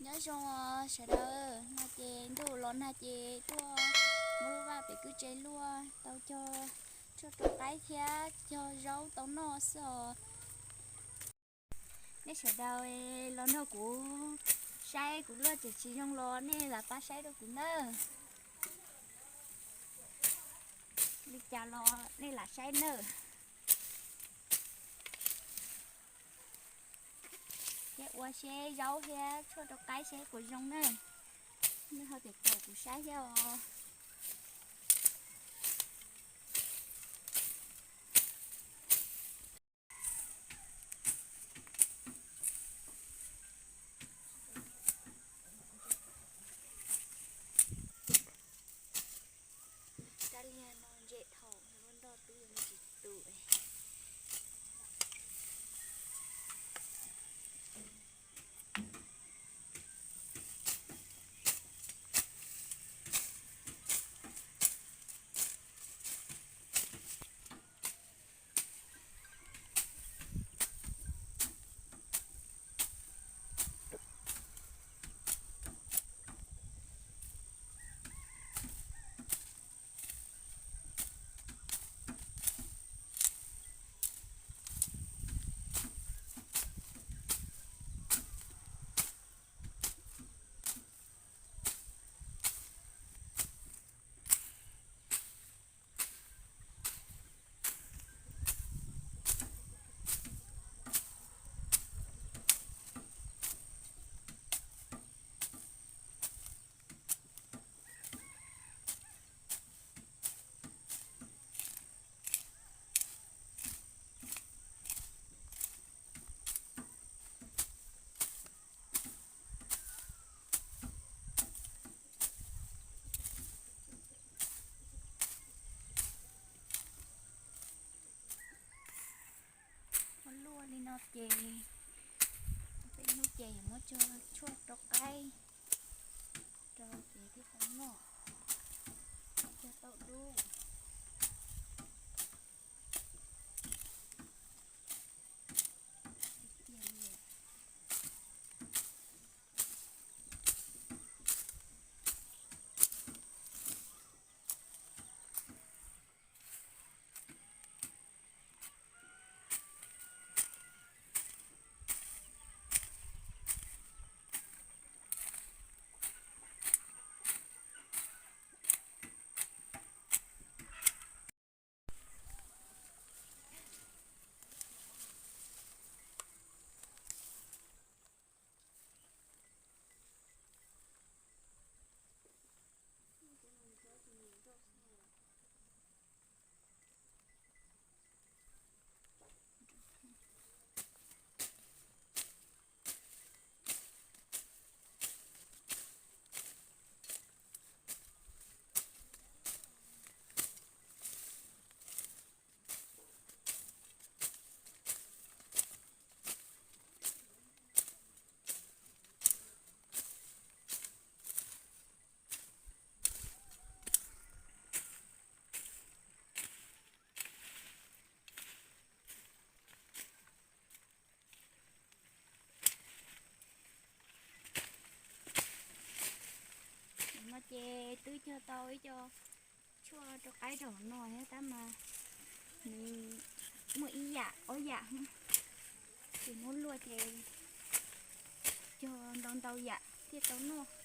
Nyob zoo os sawv daws, no ces ntuj los nag ces tuaj muab lub vaj pem kwj tse luaj tau cog tshuaj rau qaib thiab cog zaub tau noj xwb os. Nej sawv daws los nrog kuv saib kuv luaj tseem tsis zoo los nej lam pab saib rau kuv nawb. Li cas los nej lam saib nawb. Thiab ua seb zaub thiab tshuaj rau qaib seb puas zoo nawb. Nej ho tias caum kuv saib thiab os. Rab liag no ntse dhau, lub nroj twb yuav muaj tsis tu. Muab luaj li no ces peb hnub ces yuav muab cog tshuaj rau qaib rau ces thiaj tau noj, cog tau dub. No ces twb cog tau ib co tshuaj rau qaib rau no thiab tab mas nws muaj ib yam ob yam, ces muab luaj ces cog ntau ntau yam thiaj tau noj.